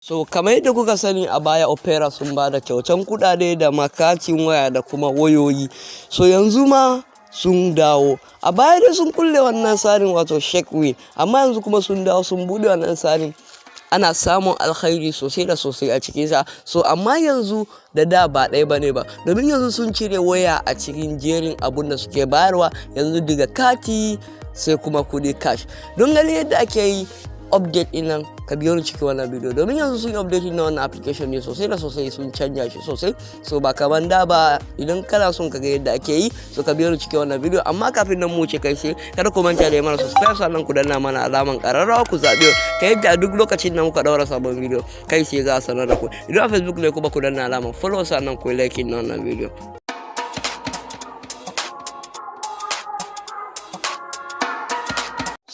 So kamar yadda kuka sani, a baya Opera sun ba da kyautan kuɗaɗe da makatin waya da kuma wayoyi. So yanzu ma sun dawo. A baya dai sun kulle wannan tsarin, wato Shake Win, amma yanzu kuma sun dawo sun buɗe wannan tsarin. Ana samun alkhairi sosai da sosai a cikinsa. So amma yanzu da da ba ɗaya bane ba, domin yanzu sun cire waya a cikin jerin abun da suke bayarwa. Yanzu daga kati sai kuma kuɗi cash. Don ganin yadda ake yi update ɗin nan, ka biyo ni cikin wannan bidiyo, domin yanzu sun yi update na wannan application ne sosai da sosai, sun canja shi sosai. So ba kamar da ba. Idan kana son ka ga yadda ake yi, so ka biyo ni cikin wannan bidiyo. Amma kafin nan mu wuce kai sai kada ku manta da mana subscribe, sannan ku danna mana alaman kararrawa, ku zaɓi ta yadda a duk lokacin da muka ɗaura sabon bidiyo, kai sai za a sanar da ku. Idan a Facebook ne kuma, ku danna alaman follow, sannan ku yi like na wannan bidiyo.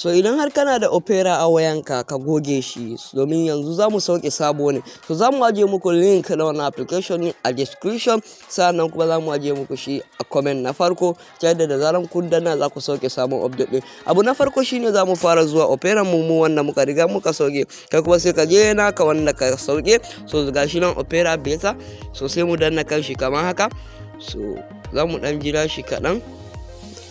So idan har kana da Opera a wayanka, ka goge shi, domin yanzu za mu sauke sabo ne. So za mu ajiye muku link na wannan application ne a description, sannan kuma za mu ajiye muku shi a comment na farko, ta yadda da zaran kun danna za ku sauke sabon update din. Abu na farko shine za mu fara zuwa Opera mu wanda muka riga muka sauke. Kai kuma sai ka je naka wanda ka sauke. So gashi nan Opera beta. So sai mu danna kan shi kamar haka. So za mu dan jira shi kaɗan.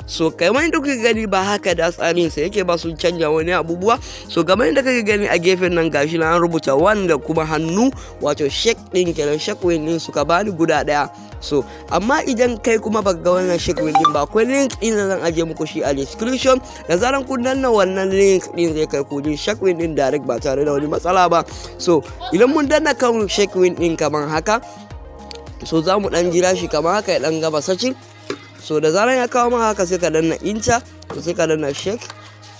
So kamar yadda kuke gani, ba haka da tsarin sa yake ba, sun canja wani abubuwa. So kamar yadda kake gani a gefen nan, gashi na an rubuta wanda kuma hannu, wato shake din kenan, shake win din suka bani guda daya. So amma idan kai kuma baka ga wannan shake win din ba, akwai link din da zan aje muku shi a description. Da zaran kun danna wannan link din, zai kai ku din shake win din direct ba tare da wani matsala ba. So idan mun danna kan shake win din kamar haka, so za mu dan jira shi kamar haka ya dan gaba searching. So da zaran ya kawo maka haka, sai ka danna enter, so sai ka danna shake.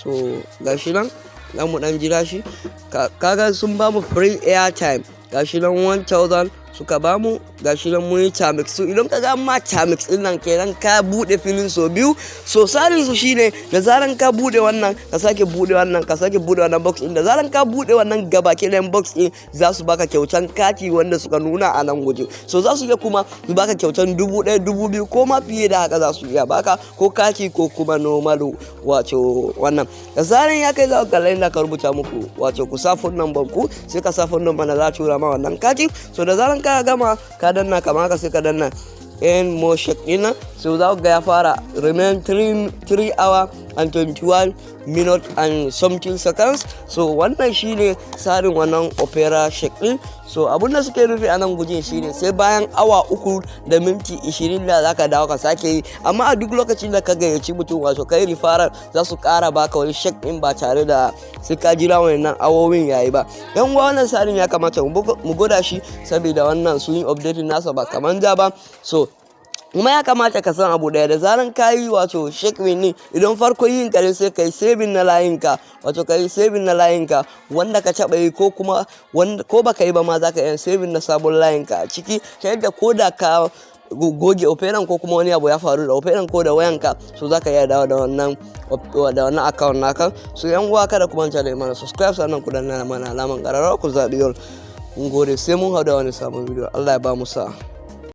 So gashi nan, za mu dan jira shi. Kaga sun ba mu free airtime, gashi nan 1000 suka ba mu. Gashi nan mun yi times. So idan ka ga ma times din nan kenan, ka bude filin so biyu. So tsarin su shine da zaran ka bude wannan, ka sake bude wannan, ka sake bude wannan box din, da zaran ka bude wannan gabaki ɗayan box din, za su baka kyautan kati wanda suka nuna a nan guje. So za su iya kuma su baka kyautan 1000, 2000, ko ma fiye da haka. Za su iya baka ko kati ko kuma normal, wato wannan. Da zaran ya kai, za ku kalla inda ka rubuta muku, wato ku sa phone number ku. Sai ka sa phone number da za a tura ma wannan kati. So da zaran ka gama, ka danna kamar haka, sai ka danna earn more shake ɗin. So za ku ga ya fara remain 3 hour and 21 minute and something seconds. So wannan shine tsarin wannan Opera shake din. So abun da suke nufi a nan gujin shine sai bayan awa 3 da minti 20 da zaka dawo ka sake yi. Amma a duk lokacin da ka gayyaci mutum, wato kai referral, za su kara baka wani shake din ba tare da sai ka jira wannan awowin yayi ba. Yan uwa, wannan tsarin ya kamata mu gwada shi, saboda wannan sun yi updating nasa ba kaman da ba. So kuma ya kamata ka san abu daya: da zaran ka yi, wato shake ne, idan farko yin ka ne, sai ka yi saving na layinka, wato ka yi saving na layinka wanda ka taɓa yi, ko kuma wanda ko baka yi ba ma, za ka yi saving na sabon layinka a ciki, ta yadda ko da ka goge Operan ko kuma wani abu ya faru da Operan ko da wayanka, so za ka iya dawo da wannan account naka. So yan uwa, kada ku manta da mana subscribe, sannan ku danna mana alaman ƙararrawa, ku zaɓi all. Mun gode, sai mun hau da wani sabon bidiyo. Allah ya ba mu sa'a.